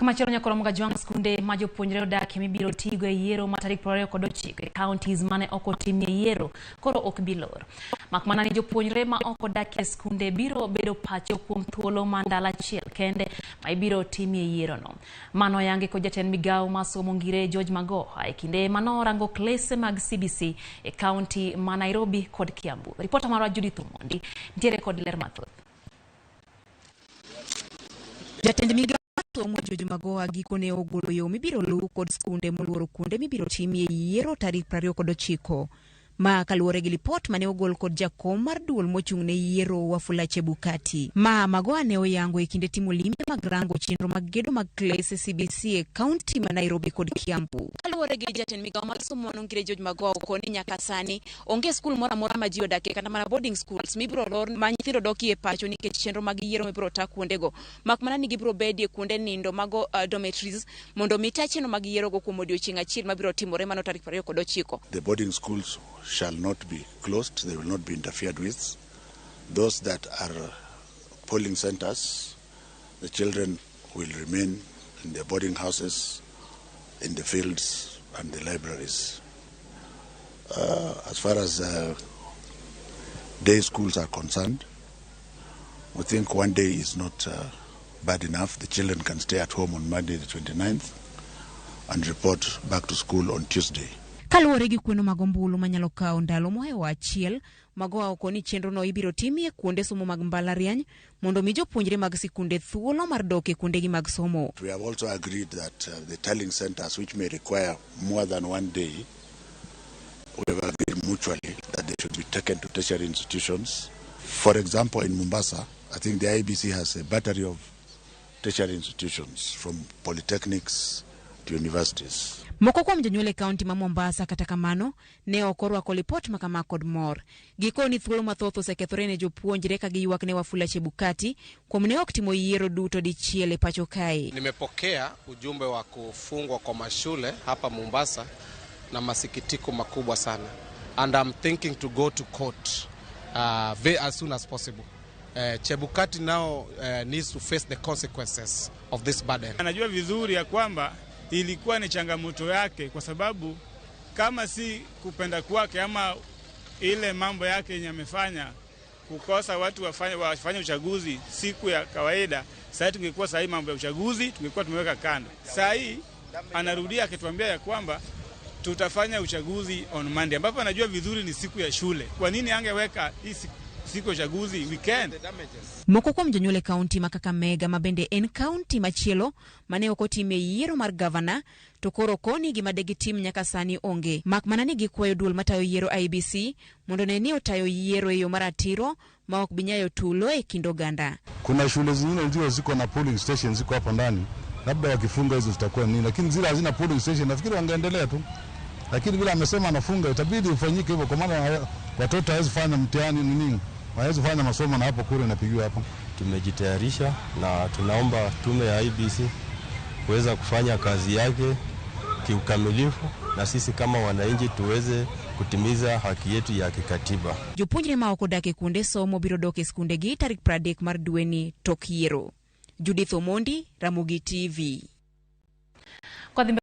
Kamachielo nyakoro Mgajwang' skunde ma jopuonjre odakie mibiro tigo e yiero ma tarik 29 e counties mane ok otimie yiero koro ok bi lor. Mak mana ni jopuonjre ma ok odakie skunde biro bedo pacho kuom thuolo ma ndalo achiel kende ma ibiro timie yierono. Mano oyangi kod jatend migawo ma somo ngire George Magoha e kinde manorango klese mag CBC e kaunti ma Nairobi kod Kiambu. Ripota marwa Judith Omondi nitiere kod ler mathoth. Jatend migawo mar somo George Magoha gikone ogolo yo mibiro luw kod skunde moluoro kuonde mibiro timie yiero tarik 29. Ma kaluwore gi lipot mane ogol kod jakom mar duol mochung' ne yiero Wafula Chebukati. Ma Magoha ne oyango e kinde timo limbe mag rango chenro mag gedo mag klese CBC e kaunti ma Nairobi kod Kiambu. Kaluwore gi jatend migawo mar somo manongire George Magoha okoni ni nyaka sani onge skul moro amora ma ji odakie kata mana boarding schools mibiro lor ma nyithindo dokie pacho nikech chenro mag yiero mibiro ta kuondego. Mak mana ni gibiro bedie kuonde nindo mago dormitories mondo mi ta chenro mag yierogo kuom odiochieng' achiel mabiro timore mano tarik 29. The boarding schools shall not be closed, they will not be interfered with. Those that are polling centers, the children will remain in their boarding houses, in the fields and the libraries. As far as day schools are concerned, we think one day is not bad enough. The children can stay at home on Monday the 29th and report back to school on Tuesday. Kaluwore gi kweno mag ombulu manyalo kawo ndalo mohewo achiel, Magoha okoni ni chenrono ibiro timie kuonde somo mag mbalariany mondo mi jopuonjre mag sikunde thuolo mar dok e kuondegi mag somo. We have also agreed that the tallying centers, which may require more than one day, we have agreed mutually that they should be taken to tertiary institutions. For example, in Mombasa, I think the IEBC has a battery of tertiary institutions from polytechnics to universities. Moko kuom jonyuol e kaunti ma Mombasa kata kamano ne ok orwako lipot ma kama kod mor. Gikoni thuolo mathoth osekethore ne jopuonjre ka giywak ne Wafula Chebukati kuom ne ok timo yiero duto dichiel e pacho kae. Nimepokea ujumbe wa kufungwa kwa mashule hapa Mombasa na masikitiko makubwa sana, and I'm thinking to go to court very as soon as possible. Chebukati now needs to face the consequences of this burden. Anajua vizuri ya kwamba ilikuwa ni changamoto yake, kwa sababu kama si kupenda kwake ama ile mambo yake yenye amefanya kukosa watu wafanye uchaguzi siku ya kawaida, sasa tungekuwa sahii mambo ya uchaguzi tungekuwa tumeweka kando. Saa hii anarudia akituambia ya kwamba tutafanya uchaguzi on Monday, ambapo anajua vizuri ni siku ya shule. Kwa nini angeweka hii siku ya uchaguzi weekend? Moko kuom jonyuol e kaunti ma Kakamega ma bende en kaunti machielo mane ok otimie yiero mar gavana to koro koni gima de gitim nyaka sani onge mak mana ni gikwayo duol matayo yiero IEBC mondo ne ni otayo yiero e yo maratiro ma ok bi nyayo tulo e kind oganda. Kuna shule zingine ndio ziko na polling station ziko hapo ndani, labda wakifunga hizo zitakuwa nini, lakini zile hazina polling station nafikiri wangeendelea tu, lakini vile amesema anafunga itabidi ufanyike hivyo, kwa maana watoto hawezi fanya mtihani nini, hawezi fanya masomo na hapo kura inapigiwa hapo. Tumejitayarisha na tunaomba tume ya IEBC kuweza kufanya kazi yake kiukamilifu na sisi kama wananchi tuweze kutimiza haki yetu ya kikatiba. Jopuonjre ma ok odak e kuonde somo biro dok e skundegi tarik 30 mar dweni tok yiero. Judith Omondi, Ramogi TV. Kwa